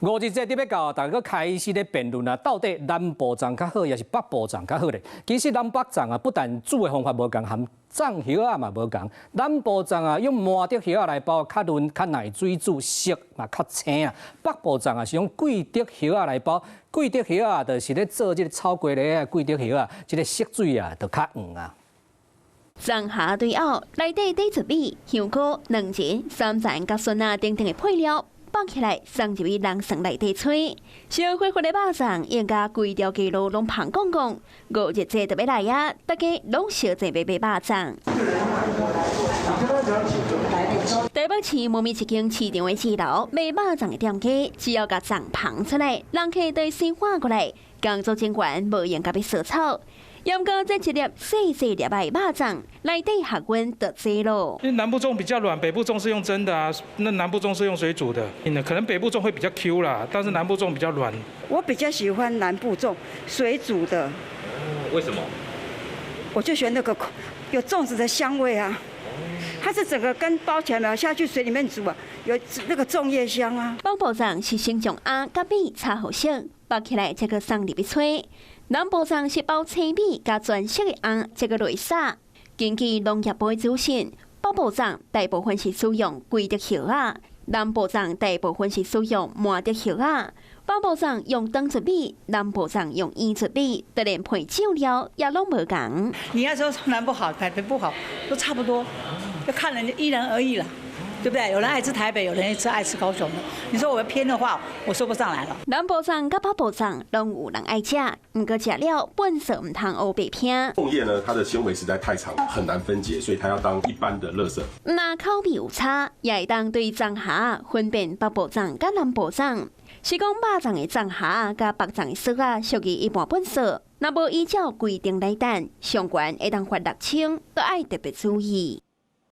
五日節欲到，大家閣開始咧辯論啊，到底南部粽較好，抑是北部粽較好咧？其實南北粽啊，不但煮的方法無仝，含粽葉仔嘛無仝。南部粽啊，用麻竹葉仔來包，較嫩較耐水煮，色嘛較青啊。北部粽啊，是用桂竹葉仔來包，桂竹葉仔就是咧做這个草雞咧，桂竹葉仔，這个色水啊，就較黃啊。粽盒對後內底底出米、香菇、卵仁、酸蠶佮蒜仔等等的配料，包起來送入去人床內底炊，燒火火的肉粽應該規條街路攏芳摃摃。五日節就欲來啊，大家攏相爭欲買肉粽。台北市無米一間市場的二樓賣肉粽的店家，只要共粽捧出來，人客就會先趕過來，工作人員無閒共伊掃草。毋過這一粒細細粒的肉粽，內底學問就濟囉。因為南部粽比較軟，北部粽是用蒸的啊。那南部粽是用水煮的，可能北部粽會比較 Q 啦，但是南部粽比較軟。我比較喜歡南部粽，水煮的。為什麼？我就喜歡那個有粽子的香味啊。它是整個跟包起來沒有下去水裡面煮啊，有那個粽葉香啊。北部粽是先將餡佮米炒予熟，包起來才閣送入去炊。南部粽是包青米佮全色的餡，才閣落撒。根據農業部的資訊，北部粽大部分是使用桂竹葉仔，南部粽大部分是使用麻竹葉仔。北部粽用長糯米，南部粽用圓糯米，就連配醬料也攏無仝。你要說南部好，台北不好，都差不多，要看人因人而異啦。對不對？有人愛吃台北，有人愛吃高雄的。你說我偏的話，我說不上來了。南部粽佮北部粽攏有人愛食，毋過食了糞埽毋通烏白拼。粽葉呢，它的纖維實在太長，很難分解，所以它要當一般的垃圾。若口味有差，也會當對粽盒分辨北部粽佮南部粽。是講肉粽的粽盒佮縛粽的索仔屬於一般糞埽，若無依照規定來等，上懸會當罰6000，都愛特別注意。